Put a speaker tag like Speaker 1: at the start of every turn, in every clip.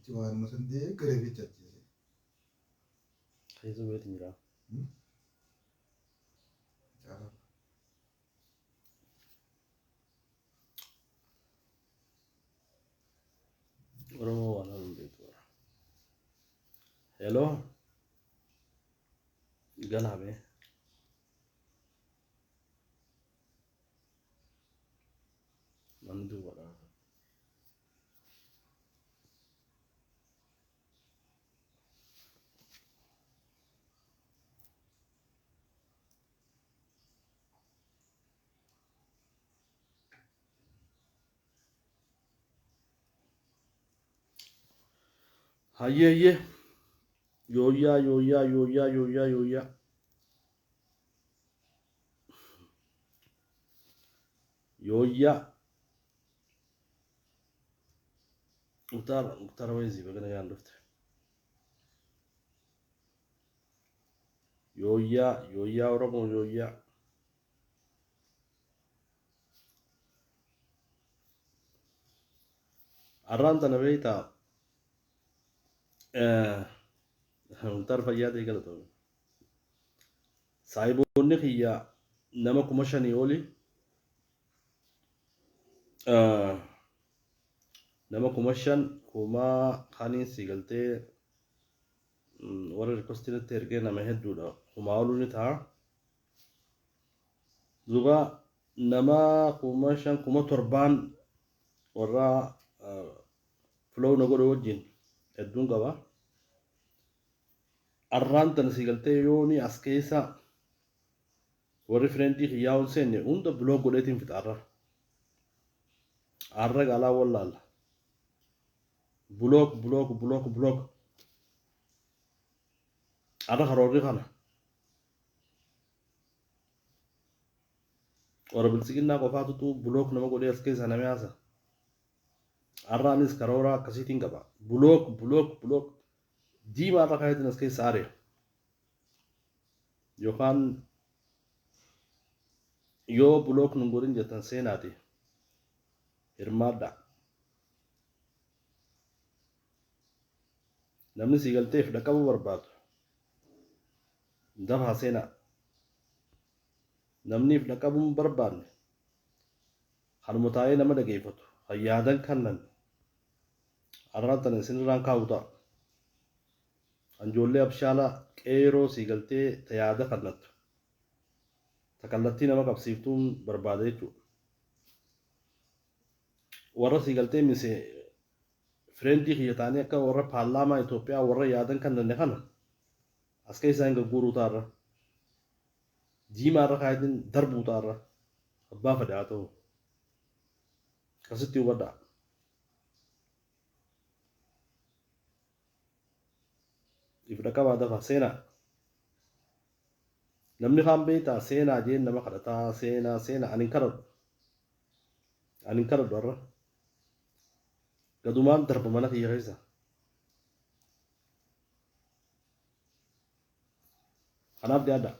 Speaker 1: Achi waanuma san deeggaree ficha ajjeese.
Speaker 2: Keessa beetiin jira.
Speaker 1: Caalaa.
Speaker 2: Oromoo waan haluun beektu. Hello. Galaa mee. Namni duwwaadha. Hayyee hayyee. Yooyyaa yooyyaa yooyyaa yooyyaa yooyyaa. Yooyyaa. Muktaar Muktaar Weezii baga nagaan dhufte. Yooyyaa yooyyaa Oromoo yooyyaa. Arraan tana beektaa Muktaar fayyaa ta'e galatoomi. Saahiboonni kiyya nama 5,000 oli nama 5,000 kuma kaniin si galtee warra requestii natti ergee nama hedduudha. Kumaa oluu ni ta'a. Duuba nama 5,000 7,000 warra flow na godhu wajjin hedduun qaba. Arraan tana si galtee yooni as keessa warri friendii kiyyaa ol seenne hunda block godheetiin fixa arra. Arra gaalaa wallaalla. Block block block block. Arra karoorri kana. Warra biltsiginnaa qofaatutu block nama godhee as keessa nama yaasa. Arra anis karoora akkasiitiin qaba. Block block block. Diimaa irra kaayetiin as keessa ari'a. Yookaan yoo block nun godhin jettan seenaati. Hirmaadhaa. Namni sii galteef dhaqqabuu barbaadu dafaa seenaa. Namni if dhaqqabuu hin barbaanne kanuma taa'ee nama dhageeffatu kan yaadan kannan arraan tana isinirraan kaa'u ta'a. Kan ijoollee abshaala qeeroo sii galtee ta yaada kannattu ta kallattii nama qabsiiftuun barbaada jechuudha. Warra sii galtee mise friendii kiyya ta'anii akka warra paarlaamaa Itoophiyaa warra yaadan kannanne kana as keessaa hin gagguuruu taarra. Diimaa irra kaayatiin darbuu taarra. Abbaa fedhe haa ta'u. Akkasitti hubadhaa. If dhaqabaa dafaa seenaa. Namni kaan beektaa seenaa jeen nama kadhataa seenaa seenaa ani hin kadhadhu. Ani hin kadhadhu har'a. Gadumaan darba mana kiyya keessa. Kanaaf dhiyaadha.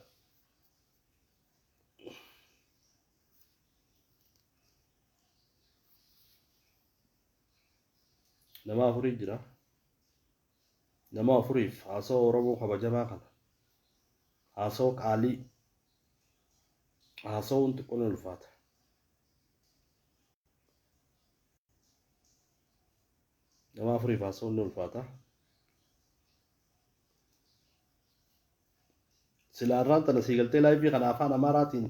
Speaker 2: Nama afurii jira. Nama afuriif haasawa Oromoo kabajamaa kana. Haasawa qaalii. Haasawuun xiqqoo ni ulfaata. Nama afuriif haasawuun ni ulfaata. Sila arraan tana sii galtee laayivii kana afaan Amaaraatiin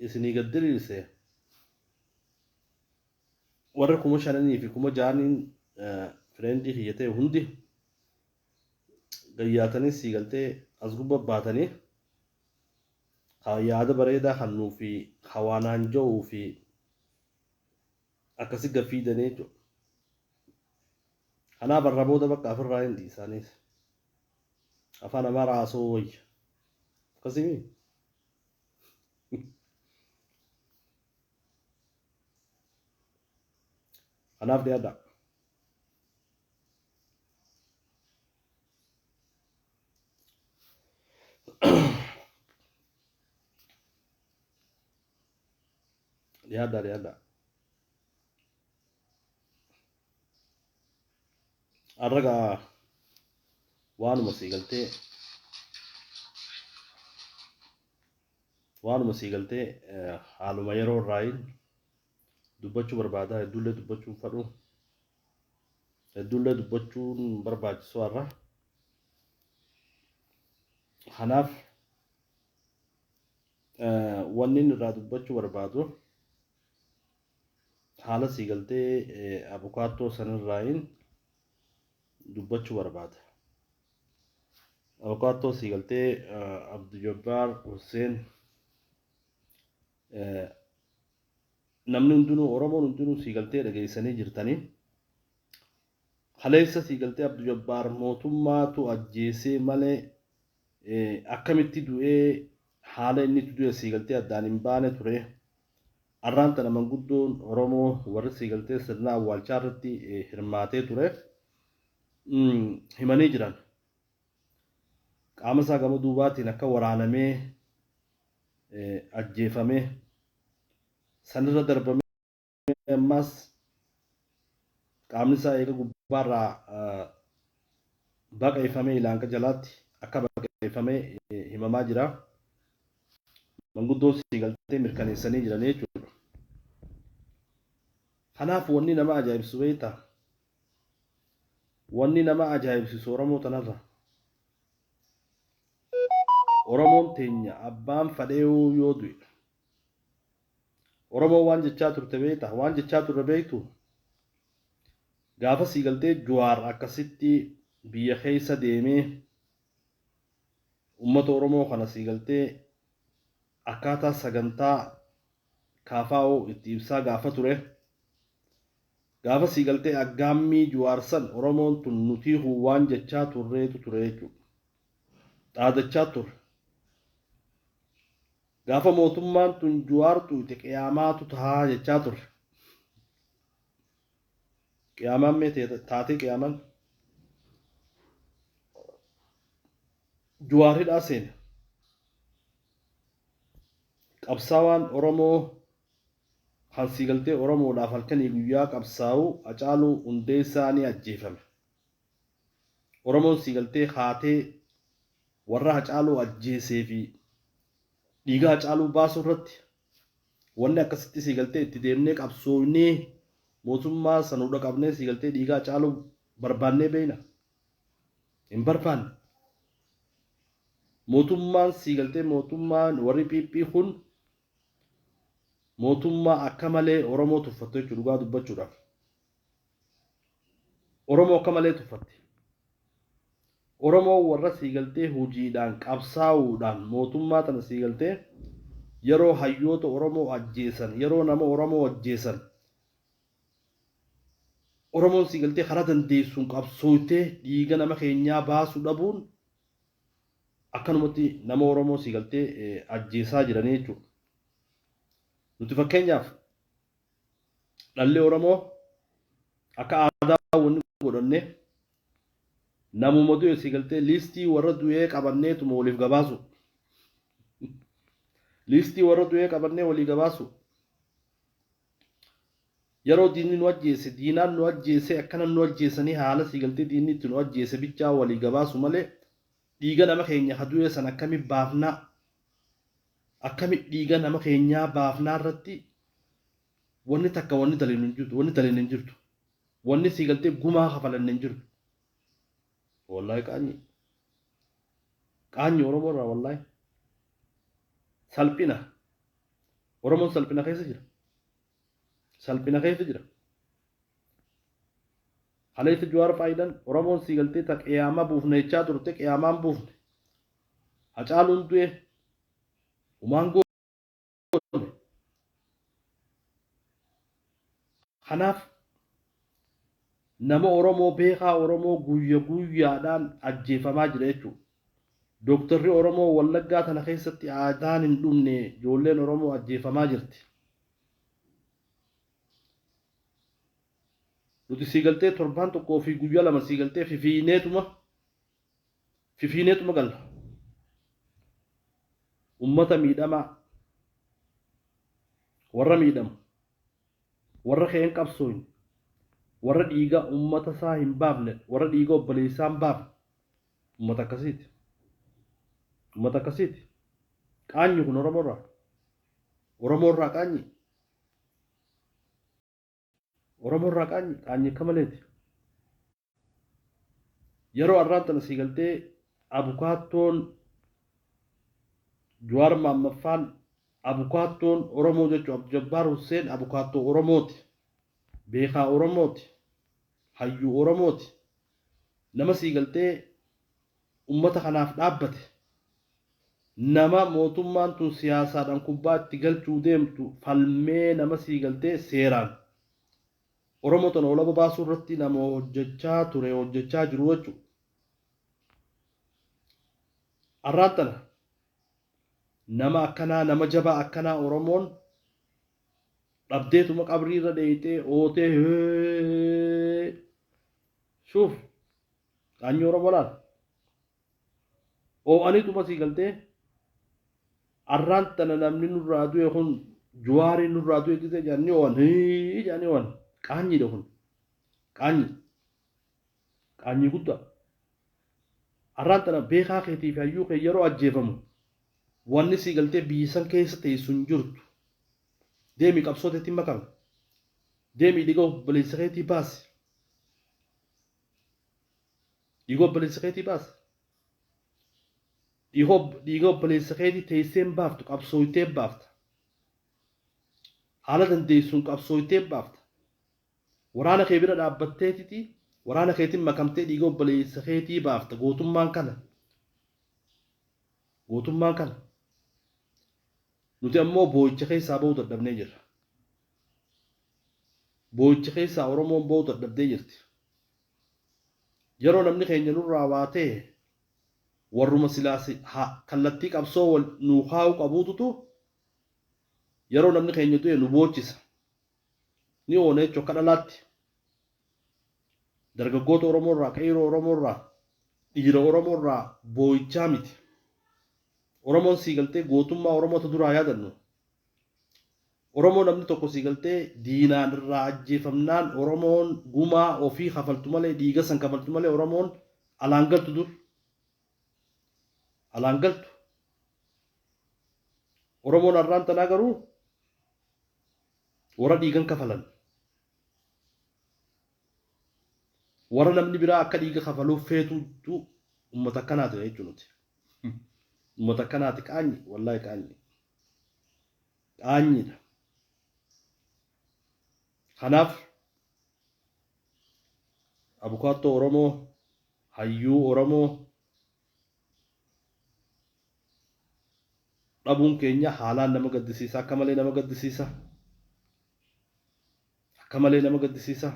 Speaker 2: isinii gad diriirse warri 5,000 fi 6,000 fireendii kiyya ta'e hundi gayyaatanii sii galtee as gubba baatanii ka yaada bareedaa kannuu fi ka waanaan ja'uu fi akkasi gad fiidanii jechuudha. Kanaaf har'a booda bakka ofirraa hin dhiisaanis. Afaan Amaaraa haasa'uu wayya. Akkasii mii? Kanaaf dhiyaadhaa. Dhiyaadhaa dhiyaadhaa. Har'a gaa waanuma sii galtee waanuma sii galtee haaluma yeroo irraayin dubbachuu barbaada. Hedduullee dubbachuun fadhu, hedduullee dubbachuun barbaachisu har'a. Kanaaf wanni inni irraa dubbachuu barbaadu haala sii galtee abukaattoo sanirraayin dubbachuu barbaada. Abukaattoo sii galtee Abdujabbaar Hussein, namni hundinuu, Oromoon hundinuu sii galtee dhageessanii jirtanii. Kaleessa sii galtee Abdujabbaar mootummaatu ajjeesee malee akkamitti du'ee, haala inni itti du'e sii galtee addaan hin baane ture. Arraan tana manguddoon Oromoo warri sii galtee sirna awwaalchaa irratti hirmaatee ture himanii jiran. Qaama isaa gama duubaatiin akka waraanamee ajjeefamee, sanirra darbamee ammas qaamni isaa eega gubbaarraa baqeeffamee ilaanqa jalaatti akka baqeeffamee himamaa jira. Manguddoon sii galtee mirkaneessanii jiran jechuudha. Kanaaf wanni nama ajaa'ibsu beektaa? Wanni nama ajaa'ibsiisu Oromoo tanarra. Oromoon teenya abbaan fadheeyuu yoo du'e. Oromoon waan jechaa turte beektaa? Waan jechaa turre beektu? Gaafa sii galtee Juwaar akkasitti biyya keessa deemee uummata Oromoo kana sii galtee akkaataa sagantaa KFO itti ibsaa gaafa ture. Gaafa sii galtee aggaammii Juwaar san Oromoon tun nutii kun waan jechaa turreetu ture jechuudha. Dhaadachaa turre. Gaafa mootummaan tun Juwaar xuyxe qiyaamaatu tahaa jechaa turre. Qiyaamaan mee taatee qiyaamaan? Juwaar hidhaa seene. Qabsaawaan Oromoo kan sii galtee Oromoodhaaf halkanii guyyaa qabsaa'u Hacaaluu Hundeessaa ni ajjeefame. Oromoon sii galtee kaatee warra Hacaaluu ajjeesee fi dhiiga Hacaaluu baasuu irratti wanni akkasitti sii galtee itti deemnee qabsooynee mootummaa san hudha qabnee sii galtee dhiiga Hacaaluu barbaannee beeyna? Hin barbaanne. Mootummaan sii galtee mootummaan warri PP kun mootummaa akka malee Oromoo tuffattu jechuudha dhugaa dubbachuudhaaf. Oromoo akka malee tuffatti. Oromoo warra sii galtee hojiidhaan qabsaa'uudhaan mootummaa tana sii galtee yeroo hayyoota Oromoo ajjeesan, yeroo nama Oromoo ajjeesan, Oromoon sii galtee karaa dandeessuun qabsooytee dhiiga nama keenyaa baasuu dhabuun akkanumatti nama Oromoo sii galtee ajjeesaa jiranii jechuudha. Nuti fakkeenyaaf dhalli Oromoo akka aadaa wanni godhanne namuma du'e sii galtee liistii warra du'ee qabanneetuma waliif gabaasu. Liistii warra du'ee qabannee walii gabaasu. Yeroo diinni nu ajjeese, diinaan nu ajjeese, akkana nu ajjeesanii haala sii galtee diinni itti nu ajjeese bichaa walii gabaasu malee dhiiga nama keenya ka du'e san akkami baafnaa, akkami dhiiga nama keenyaa baafnaa irratti wanni takka wanni daleenu hin jirtu, wanni daleenu hin jirtu. Wanni sii galtee gumaa kafalanne hin jirtu. Wallaahi qaanyi. Qaanyi Oromoo irraa wallaahi. Salphina. Oromoon salphina keessa jira. Salphina keessa jira. Kaleessa Jawaar faayidan Oromoon sii galtee ta qiyaamaa buufne jechaa turte, qiyaamaan buufne. Hacaaluun du'e humaan goone. Kanaaf nama Oromoo beekaa Oromoo guyya guyyaadhaan ajjeefamaa jira jechuudha. Dooktarri Oromoo Wallaggaa tana keessatti aadaan hin dhumne ijoolleen Oromoo ajjeefamaa jirti. Nuti sii galtee torbaan tokkoo fi guyyaa lama sii galtee fifiineetuma galla. Ummata miidhamaa, warra miidhamu, warra ka'een qabsooyne, Warra dhiiga ummata isaa hin baafne, warra dhiiga obboleessaa hin baafne ummata akkasiiti. Ummata akkasiiti. Qaanyi kun Oromoorraa. Oromoorraa qaanyi. Oromoorraa qaanyi qaanyi akka maleeti. Yeroo arraan tana sii galtee abukaattoon Jawaar Maammaffaan abukaattoon Oromoo jechuun Abdujabbaar Husseen abukaattoo Oromooti. Beekaa Oromooti. Hayyuu Oromooti. Nama sii galtee ummata kanaaf dhaabbate. Nama mootummaan tun siyaasaadhaan kubbaa itti galchuu deemtu falmee nama sii galtee seeraan Oromoo tana olaba baasuu irratti nama hojjechaa ture hojjechaa jiru jechuudha. Arraan tana nama akkanaa nama jabaa akkanaa Oromoon dhabdeetuma qabrii irra dheeyxee ootee shuuf qaanyii Oromoo laal. Oo'aniituma sii galtee arraan tana namni nurraa du'e kun Juwaariin nurraa du'e gisee jedhanii oo'an hii jedhanii oo'an qaanyiidha kun qaanyii qaanyii guddaa. Arraan tana beekaa keetii fi hayyuu kee yeroo ajjeefamu wanni sii galtee biyyi san keessa teessu hin jirtu. Deemi qabsoo teetiin makame. Deemi dhiiga obboleessa keetii baasi. Dhiiga obboleessa keetii baasi. Dhiiga obboleessa keetii teessee hin baaftu qabsooytee baafta. Haala dandeessuun qabsooytee baafta. Waraana kee bira dhaabbatteetiti waraana keetiin makamtee dhiiga obboleessa keetii baafta. Gootummaan kana. Gootummaan kana. Nuti ammoo boo'icha keessaa ba'uu dadhabnee jirra. Boo'icha keessaa Oromoon ba'uu dadhabdee jirti. Yeroo namni keenya nurraa waa ta'e warruma silaa kallattii qabsoo wal nuu kaa'uu qabuututu yeroo namni keenya du'e nu boochisa. Ni oona jechuun akka dhalaatti. Dargaggoota Oromoo irraa, qeerroo Oromoo irraa, dhiira Oromoo irraa boo'ichaa miti. Oromoon sii galtee gootummaa Oromoota duraa yaadannu. Oromoo namni tokko sii galtee diinaan irraa ajjeefamnaan Oromoon gumaa ofii kafaltu malee dhiiga san kafaltu malee Oromoon alaan galtu dur. Alaan galtu. Oromoon har'aan tanaa garuu warra dhiigan kafalan. Warra namni biraa akka dhiiga kafaluuf feetutu ummata akkanaati jechuun nuti. Ummata akkanaati qaanyi wallaahi qaanyi. Qaanyiidha. Kanaaf abukaattoo Oromoo, hayyuu Oromoo dhabuun keenya haalaan nama gaddisiisa. Akka malee nama gaddisiisa. Akka malee nama gaddisiisa.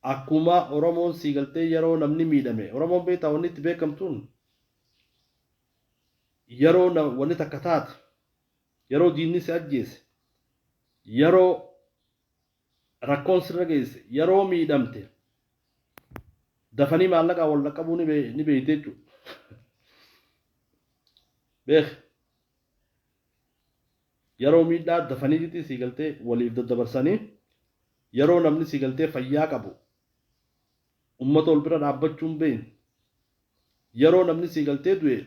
Speaker 2: Akkuma Oromoon sii galtee yeroo namni miidhame Oromoon beektaa wanni itti beekamtuun yeroo wanni takka taate yeroo diinni si ajjeese yeroo rakkoon sirra geesse yeroo miidhamte dafanii maallaqaa wal dhaqqabuu ni beeyte jechuudha. Beek yeroo miidhaa dafaniititti sii galtee waliif daddabarsanii yeroo namni sii galtee fayyaa qabu ummata wal bira dhaabbachuu hin beekne yeroo namni sii galtee du'e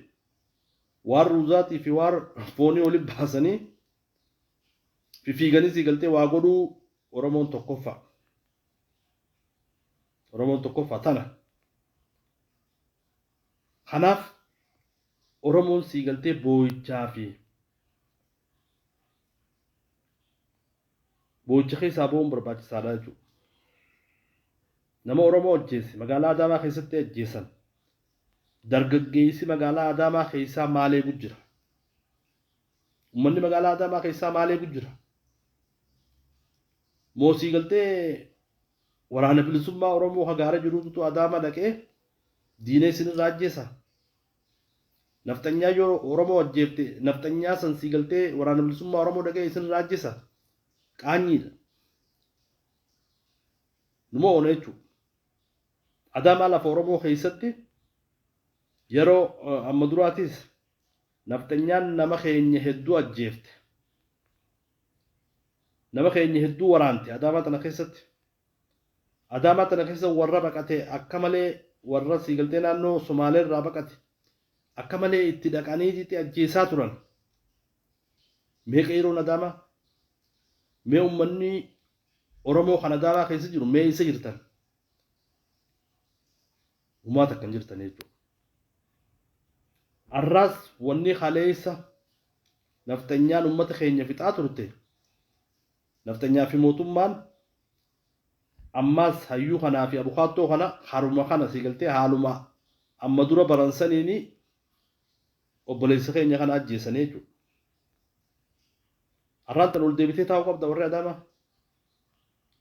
Speaker 2: waan ruuzaatii fi waan foonii walitti baasanii fifiiganii sii galtee waa godhuu Oromoon tokkoffaa. Oromoon tokkoffaa tana. Kanaaf Oromoon sii galtee boo'ichaa fi boo'icha keessaa ba'uun barbaachisaadha jechuudha. Nama Oromoo ajjeese magaalaa Adaamaa keessatti ajjeesan. Dargaggeessi magaalaa Adaamaa keessaa maal eegu jira? Uummanni magaalaa Adaamaa keessaa maal eegu jira? Moo sii galtee waraana bilisummaa Oromoo hagaara jiruutu Adaamaa dhaqee diina isinirraa ajjeesa? Nafxanyaa yoo Oromoo ajjeefte nafxanyaa san sii galtee waraana bilisummaa Oromoo dhaqee isinirraa ajjeesa? Qaanyiidha. Numa oona jechuudha. Adaamaa lafa Oromoo keessatti yeroo amma duraatis nafxanyaan nama keenya hedduu ajjeefte. Nama keenya hedduu waraante Adaamaa tana keessatti. Adaamaa tana keessa warra baqate akka malee, warra siigaltee naannoo Somaalee irraa baqate akka malee itti dhaqanii ajjeesaa turan. Mee qeeroon Adaamaa, mee uummanni Oromoo kan Adaamaa keessa jiru, mee isa jirtan? Humaa takka hin jirtan jechuudha. Arraas wanni kaleessa nafxanyaan uummata keenya fixaa turte, nafxanyaa fi mootummaan ammaas hayyuu kanaa fi abukaattoo kana haruma kana siigaltee haaluma amma dura baransaniini obboleessa keenya kana ajjeesanii jechuudha. Arraan tan ol deebitee taa'uu qabda warri Adaamaa.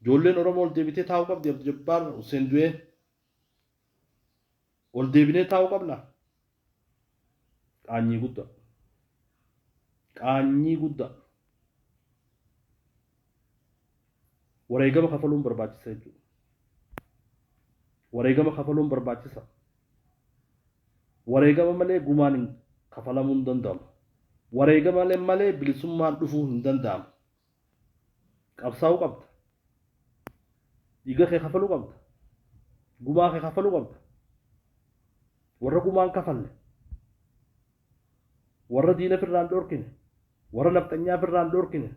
Speaker 2: Ijoolleen Oromoo ol deebitee taa'uu qabdi. Abdu Jabbaar Hussein du'ee. Ol deebinee taa'uu qabna. Qaanyii guddaa. Qaanyii guddaa. Wareegama kafaluun barbaachisa jechuudha. Wareegama kafaluun barbaachisa. Wareegama malee gumaan hin kafalamuu hin danda'amu. Wareegama malee bilisummaan dhufuu hin danda'amu. Qabsaa'uu qabda. Dhiiga kee kafaluu qabda. Gumaa kee kafaluu qabda. Warra gumaan kafalle, warra diina firraan dhorkine, warra nafxanyaa firraan dhorkine,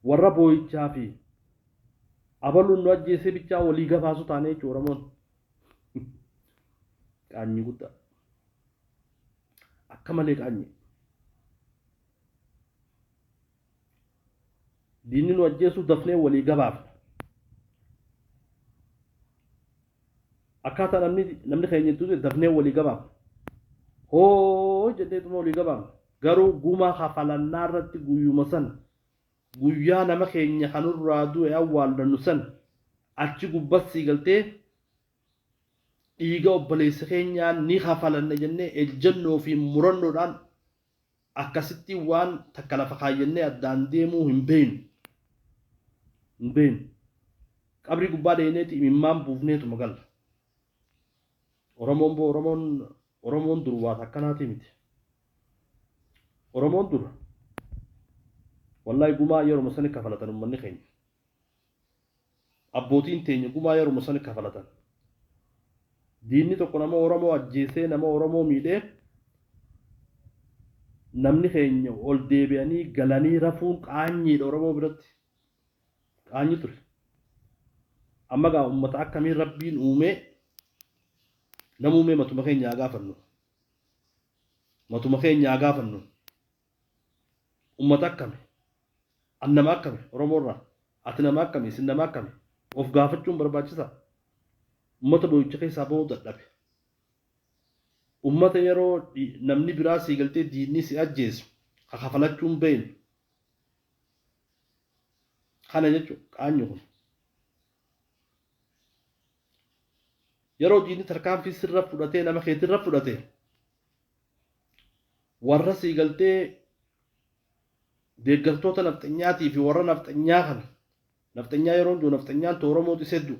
Speaker 2: warra boo'ichaa fi abaluun nu ajjeesee bichaa walii gabaasu taanee jechuudha Oromoon. Qaanyii guddaa. Akka malee qaanyii. Diinni nu ajjeesuu dafnee walii gabaafna. Akkaataa namni keenya itti dafnee walii gabaafna. Hoo jedheetuma walii gabaafna. Garuu gumaa kafalannaa irratti guyyuma san, guyyaa nama keenya kanurraa du'e awwaallannu san, achi gubbas galtee dhiiga obboleessa keenyaa ni kafalanna jennee ejjennoo fi murannoodhaan akkasitti waan takka lafa kaayyannee addaan deemuu hin beeynu. Hin beeynu. Qabrii gubbaa deemneeti imimmaan buufneetuma galla. Oromoon boo Oromoon dur waan akkanaati miti. Oromoon dur wallaahi gumaa yeroo sani kafalatan uummanni keenya. Abbootiin teenya gumaa yeroo sani kafalatan. Diinni tokko nama Oromoo ajjeesee, nama Oromoo miidhee, namni keenya ol deebi'anii galanii rafuun qaanyiidha Oromoo biratti. Qaanyi ture. Amma gaa uummata akkamiin Rabbiin uumee nama uumee matuma keenya haa gaafannu. Matuma keenya haa gaafannu. Uummata akkami? An nama akkami? Oromoo irraa. Ati nama akkami? Isin nama akkami? Of gaafachuun barbaachisaa. Uummata boo'icha keessaa bahuu dadhabe. Uummata yeroo namni biraa sii galtee diinni si ajjeesu kafalachuun beeynu. Kana jechuun qaanyi kun. Yeroo diinni tarkaanfii sirra fudhatee, nama keetirra fudhatee, warra sii galtee deeggartoota nafxanyaatii fi warra nafxanyaa kana, nafxanyaa yeroo jiru nafxanyaan Oromootis hedduu,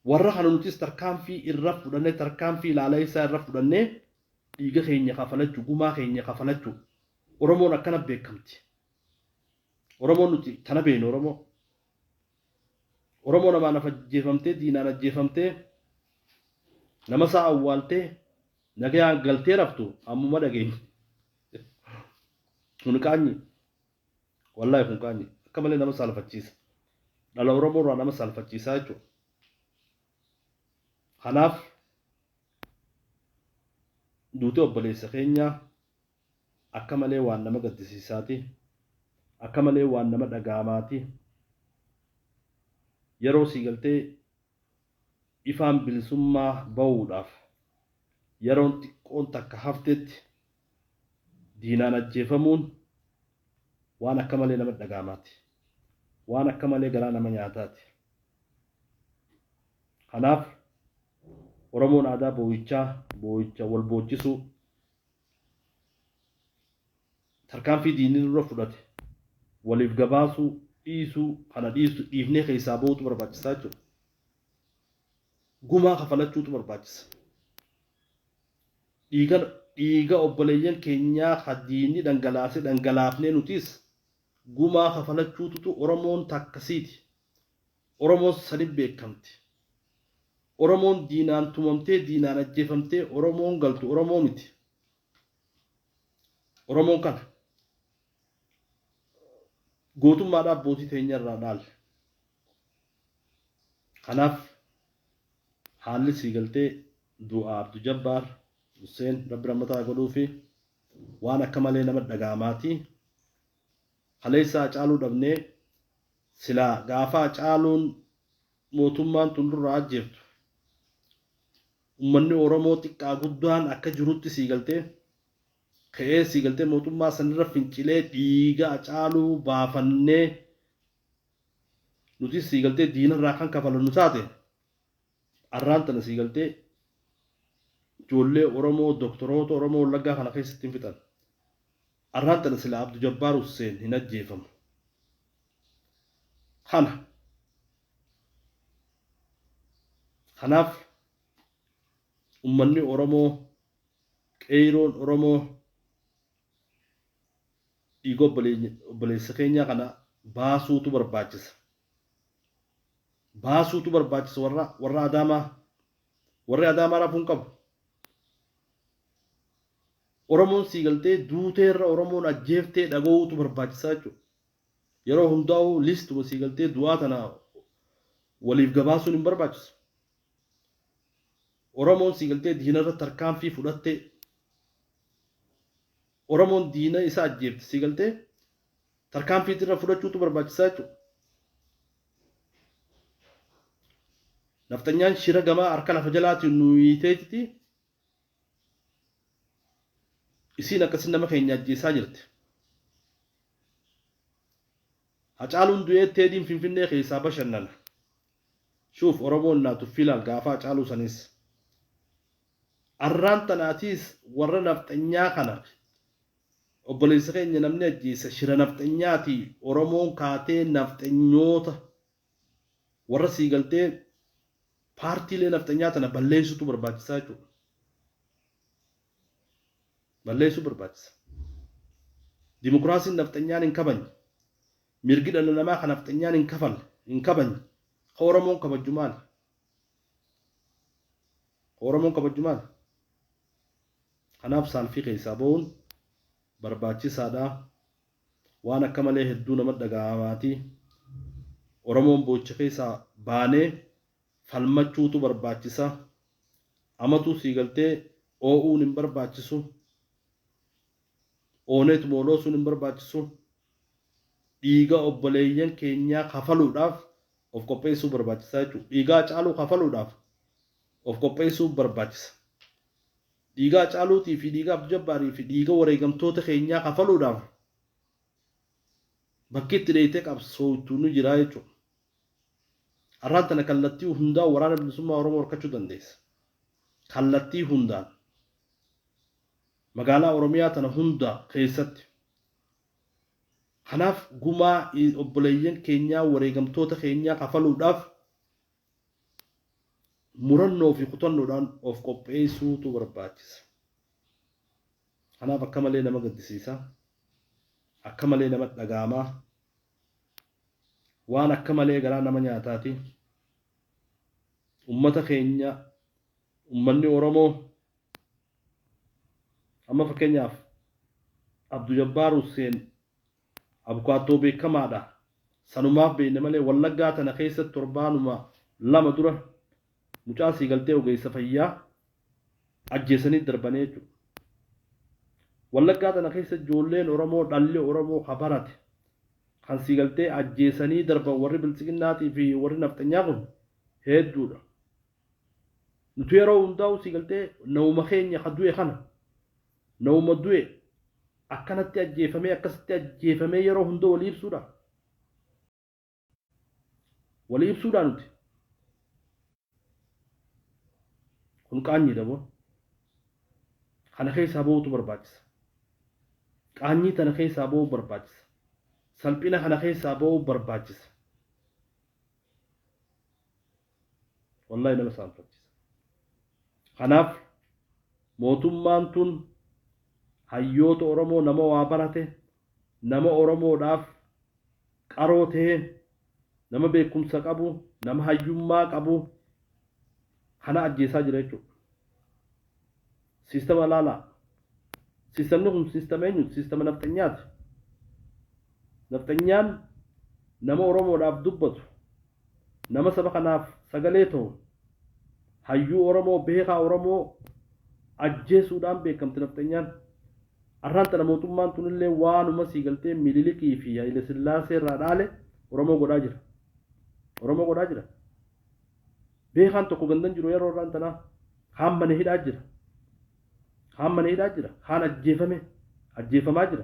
Speaker 2: warra kana nutis tarkaanfii irra fudhannee, tarkaanfii ilaalaa isaa irra fudhannee, dhiiga keenya kafalachuu, gumaa keenya kafalachuu. Oromoon akkana beekamti. Oromoon nuti tana beeknu Oromoo. Oromoo namaan ajjeefamtee, diinaan ajjeefamtee, nama isaa awwaaltee nagayaan galtee raftu ammuma dhageenya. Kun qaanyi. Wallaahi kun qaanyi. Akka malee nama saalfachiisa. Dhala Oromoo irraa nama saalfachiisaa jechuudha. Kanaaf duutee obboleessa keenyaa akka malee waan nama gaddisiisaati. Akka malee waan nama dhaga'amaati. Yeroo sii galtee ifaan bilisummaa bahuudhaaf yeroon xiqqoon takka haftetti diinaan ajjeefamuun waan akka malee nama dhaga'amaati. Waan akka malee garaa nama nyaataati. Kanaaf Oromoon aadaa boo'ichaa, boo'icha wal boochisuu, tarkaanfii diinni nurra fudhate waliif gabaasuu dhiisuu kana dhiisu dhiifnee keessaa bahuutu barbaachisaa jechuudha. Gumaa kafalachuutu barbaachisa. Dhiiga obboleeyyan keenyaa ka diinni dhangalaasee dhangalaafnee nutis gumaa kafalachuututu Oromoon takkasiiti. Oromoon sani beekamti. Oromoon diinaan tumamtee diinaan ajjeefamtee Oromoon galtu Oromoo miti. Oromoon kana gootummaadhaa abbootii teenya irraa dhaalle. Kanaaf haalli sii galtee du'a Abdu Jabbaar Hussein Rabbi rahmataa godhuu fi waan akka malee nama dhaga'amaati. Kaleessa Hacaaluu dhabnee silaa gaafa Hacaaluun mootummaan tun nurraa ajjeeftu ummanni Oromoo xiqqaa guddaan akka jirutti sii galtee ka'ee sii galtee mootummaa sanirra fincilee dhiiga Hacaaluu baafannee nuti sii galtee diinarraa kan kafalannu taate arraan tana sii galtee ijoollee Oromoo doktoroota Oromoo Wallaggaa kana keessatti hin fixan. Arraan tana sila Abdu Jabbaar Hussein hin ajjeefamu. Kana. Kanaaf ummanni Oromoo qeeyroon Oromoo dhiiga obboleessa keenyaa kana baasuutu barbaachisa. Baasuutu barbaachisa warra warra Adaamaa. Warri Adaamaa rafuu hin qabu. Oromoon sii galtee duuteerra Oromoon ajjeeftee dhaga'uutu barbaachisaa jechuudha. Yeroo hundaa'u listuma sii galtee du'aa tana waliif gabaasuun hin barbaachisu. Oromoon sii galtee diinarra tarkaanfii fudhattee Oromoon diina isa ajjeefte sii galtee tarkaanfii irra fudhachuutu barbaachisaa jechuudha. Nafxanyaan shira gamaa harka lafa jalaatiin nu hiiteetiti isiin akkasin nama keenya ajjeesaa jirti. Hacaaluun du'ee Teediin Finfinnee keessaa bashannana. Shuuf Oromoon naa tuffii laal gaafa Hacaaluu sanis. Arraan tanaatiis warra nafxanyaa kana obboleessa keenya namni ajjeessa shira nafxanyaati Oromoon kaatee nafxanyoota warra sii galtee paartiilee nafxanyaa tana balleessutu barbaachisaa jechuudha. Balleessuu barbaachisa. Dimokiraasiin nafxanyaan hin kabajne. Mirgi dhala namaa kan nafxanyaan hin kafalle hin kabajne. Ka Oromoon kabajju maali? Ka Oromoon kabajju maali? Kanaaf saalfii keessaa ba'uun barbaachisaadha. Waan akka malee hedduu nama dhaga'amaati. Oromoon boo'icha keessaa baanee falmachuutu barbaachisa. Amatuu sii galtee oo'uun hin barbaachisu. Ooneetuma oloosuun hin barbaachisu. Dhiiga obboleeyyan keenyaa kafaluudhaaf of qopheessuu barbaachisaa jechuudha. Dhiiga Hacaaluu kafaluudhaaf of qopheessuu barbaachisa. Dhiiga Hacaaluutii fi dhiiga Abdu Jabbaarii fi dhiiga wareegamtoota keenyaa kafaluudhaaf bakki itti dheeytee qabsooytu ni jira jechuudha. Arraan tana kallattii hundaan waraana bilisummaa Oromoo horkachuu dandeessa. Kallattii hundaan. Magaalaa Oromiyaa tana hunda keessatti. Kanaaf gumaa obboleeyyan keenyaa wareegamtoota keenyaa kafaluudhaaf murannoo fi kutannoodhaan of qopheessuutu barbaachisa. Kanaaf akka malee nama gaddisiisa. Akka malee nama dhaga'ama. Waan akka malee garaa nama nyaataati. Ummata keenya ummanni Oromoo amma fakkeenyaaf Abdu Jabbaar Hussein abukaattoo beekamaadha. Sanumaaf beekne malee Wallaggaa tana keessatti torbaanuma lama dura mucaa sii galtee ogeessa fayyaa ajjeesanii darbanii jechuudha. Wallaggaa tana keessa ijoolleen Oromoo dhalli Oromoo ka barate kan sii galtee ajjeesanii darban warri biltsiginnaatii fi warri nafxanyaa kun hedduudha. Nuti yeroo hundaa'u sii galtee nama keenya ka du'e kana nama du'e akkanatti ajjeefamee akkasitti ajjeefamee yeroo hunda walii ibsuudha. Walii ibsuudha nuti. Kun qaanyiidha boo. Kana keessaa ba'uutu barbaachisa. Qaanyii tana keessaa ba'uu barbaachisa. Salphina kana keessaa ba'uu barbaachisa. Wallahi nama saanfachiisa. Kanaaf mootummaan tun hayyoota Oromoo nama waa barate nama Oromoodhaaf qaroo ta'e Nama beekumsa qabu, nama hayyummaa qabu kana ajjeesaa jira jechuudha. Siistama laalaa. Siistamni kun siistama eenyuti? Siistama nafxanyaati. Nafxanyaan nama Oromoodhaaf dubbatu, nama saba kanaaf sagalee ta'u, hayyuu Oromoo, beekaa Oromoo ajjeesuudhaan beekamti nafxanyaan. Arraan tana mootummaan tunillee waanuma sii galtee Mililikii fi Haile Sillaasee irraa dhaale Oromoo godhaa jira. Oromoo godhaa jira. Beekaan tokko gandan jiru yeroo arraan tanaa kaan mana hidhaa jira. Kaan mana hidhaa jira. Kaan ajjeefame ajjeefamaa jira.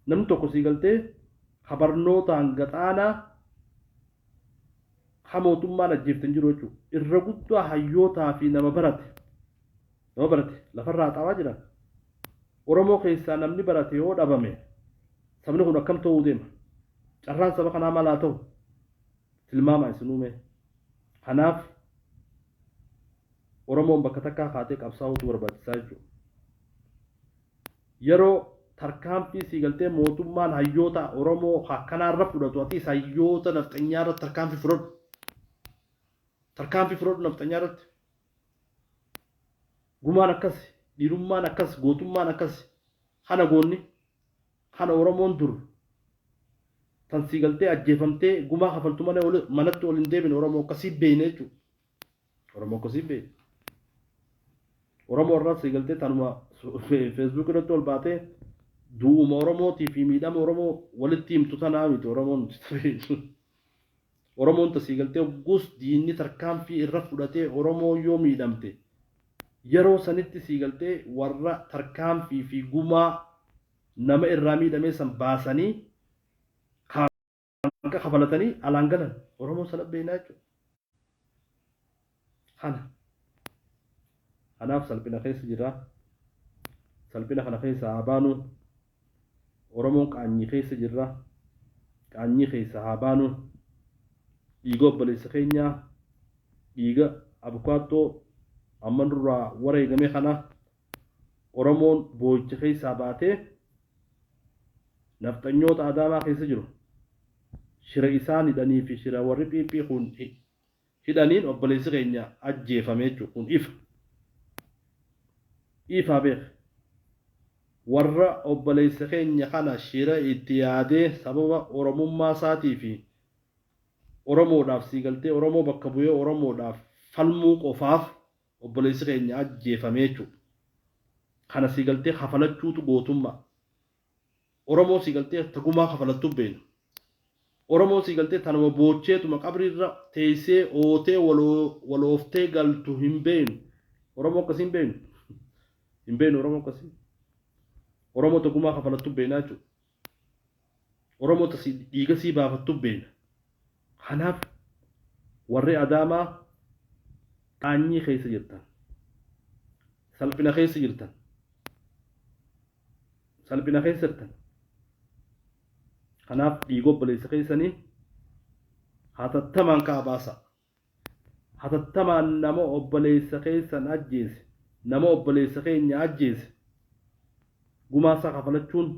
Speaker 2: Namni tokko sii galtee ka barnootaan gaxaanaa ka mootummaan ajjeefte hin jiru jechuudha. Irra guddaa hayyootaa fi nama barate. Nama barate lafarraa haxaawaa jiran. Oromoo keessaa namni barate yoo dhabame sabni kun akkam ta'uu deema? Carraan saba kanaa maal haa ta'u? Tilmaamaa isinuu mee. Kanaaf Oromoon bakka takkaa kaatee qabsaa'uutu barbaachisaa jechuudha. Yeroo tarkaanfii sii galtee mootummaan hayyoota Oromoo akkanaarra fudhatu atiis hayyoota nafxanyaarra tarkaanfii fudhadhu. Tarkaanfii fudhadhu nafxanyaarratti. Gumaan akkas, dhiirummaan akkas, gootummaan akkas. Kana goonni, kana Oromoon dur tan sii galtee ajjeefamtee gumaa kafaltu malee manatti ol hin deebine Oromoo akkasii beeyne jechuudha. Oromoo akkasii beeyne. Oromoo irraa sii galtee tanuma Facebook irratti ol baatee du'uma Oromootii fi miidhama Oromoo walitti himtu tanaa miti Oromoon nuti. Oromoon ta sii galtee hogguus diinni tarkaanfii irra fudhatee Oromoo yoo miidhamte yeroo sanitti sii galtee warra tarkaanfii fi gumaa nama irraa miidhamee san baasanii kaanqa kafalatanii alaan galan Oromoo sana beeynaa jechuudha. Kana. Kanaaf salphina keessa jira. Salphina kana keessa haa baanu. Oromoon qaanyii keessa jirra. Qaanyii keessa haa baanu. Dhiiga obboleessa keenyaa, dhiiga abukaattoo amma nurraa wareegame kana Oromoon boo'icha keessaa baatee nafxanyoota Adaamaa keessa jiru shira isaan hidhanii fi shira warri PP kun hidhaniin obboleessi keenya ajjeefame jechuudha. Kun ifa. Ifaa beek. Warra obboleessa keenya kana shira itti yaadee sababa Oromummaa isaatii fi Oromoodhaaf sii galtee Oromoo bakka bu'ee Oromoodhaaf falmuu qofaaf obboleessi keenya ajjeefame jechuudha. Kana sii galtee kafalachuutu gootummaa. Oromoo sii galtee ta gumaa kafalattu beekna. Oromoo sii galtee tanuma boocheetuma qabriirra teessee ootee walooftee galtu hin beeknu. Oromoo akkasii hin beeknu. Hin beeknu Oromoo akkasii. Oromoo ta gumaa kafalattu beekna jechuudha. Oromoo ta dhiiga sii baafattu beekna. Kanaaf warri Adaamaa qaanyii keessa jirtan. Salphina keessa jirtan. Salphina keessa jirtan. Kanaaf dhiiga obboleessa keessanii hatattamaan ka'a baasa. Hatattamaan nama obboleessa keessan ajjeese, nama obboleessa keenya ajjeese gumaa isaa kafalachuun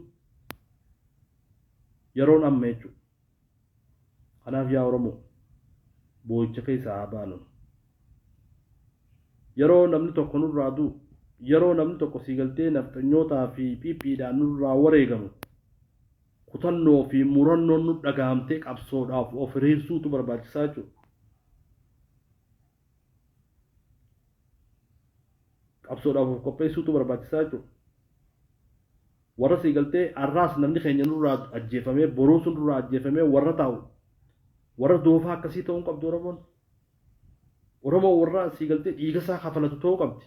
Speaker 2: yeroon amma jechuudha. Kanaaf yaa Oromoo boo'icha keessaa haa baanu. Yeroo namni tokko nurraa du'u, yeroo namni tokko sii galtee nafxanyootaa fi PPdhaan nurraa wareegamu kutannoo fi murannoon nu dhagahamtee qabsoodhaaf of hiriirsuutu barbaachisaa jechuudha. Qabsoodhaaf of qopheessuutu barbaachisaa jechuudha. Warra sii galtee har'aas namni keenya nurraa ajjeefamee boruus nurraa ajjeefamee warra taa'u warra doofaa akkasii ta'uu hin qabdu Oromoon. Oromoon warra sii galtee dhiiga isaa kafalatu ta'uu qabdi.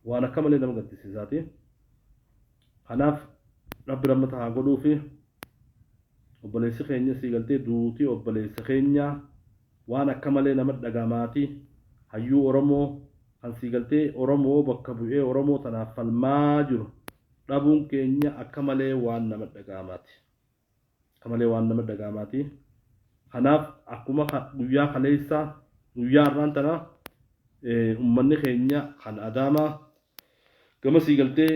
Speaker 2: Waan akka malee nama gaddisiisaati. Kanaaf Rabbi rahmata haa godhuufi obboleessi keenya sii galtee duutii obboleessa keenya waan akka malee nama dhagamaati. Hayyuu Oromoo kan sii galtee Oromoo bakka bu'ee Oromoo tanaaf falmaa jiru dhabuun keenya akka malee waan nama dhagamaati. Akka malee waan nama dhagamaati. Kanaaf akkuma guyyaa kaleessaa guyyaa har'aan tana uummanni keenya kan Adaamaa Gama sii galtee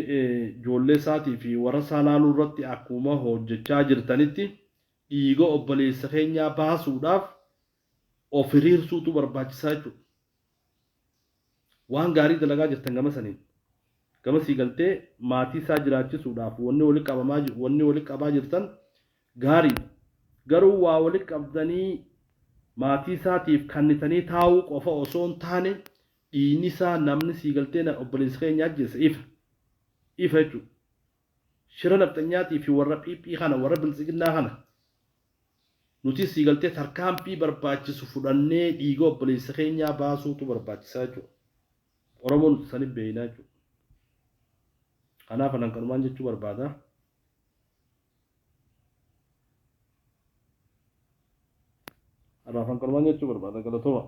Speaker 2: ijoollee isaatii fi warra isaa laaluu irratti akkuma hojjechaa jirtanitti dhiiga obboleessa keenyaa baasuudhaaf of hiriirsuutu barbaachisaa jechuudha. Waan gaarii dalagaa jirtan gama saniin. Gama sii galtee maatii isaa jiraachisuudhaaf wanni wali qabamaa wanni wali qabaa jirtan gaarii. Garuu waa wali qabdanii maatii isaatiif kannitanii taa'uu qofa osoo hin taane dhiigni isaa namni sii galtee obboleessa keenya ajjeese ifa. Ifa jechuudha. Shira nafxanyaatii fi warra PP kana warra biltsiginnaa kana nuti sii galtee tarkaanfii barbaachisu fudhannee dhiiga obboleessa keenyaa baasuutu barbaachisaa jechuudha. Oromoon nuti saniif beeknaa jechuudha. Kanaaf anan kanumaan jechuu barbaada. Kanaaf kanumaan jechuu barbaada, galatooma.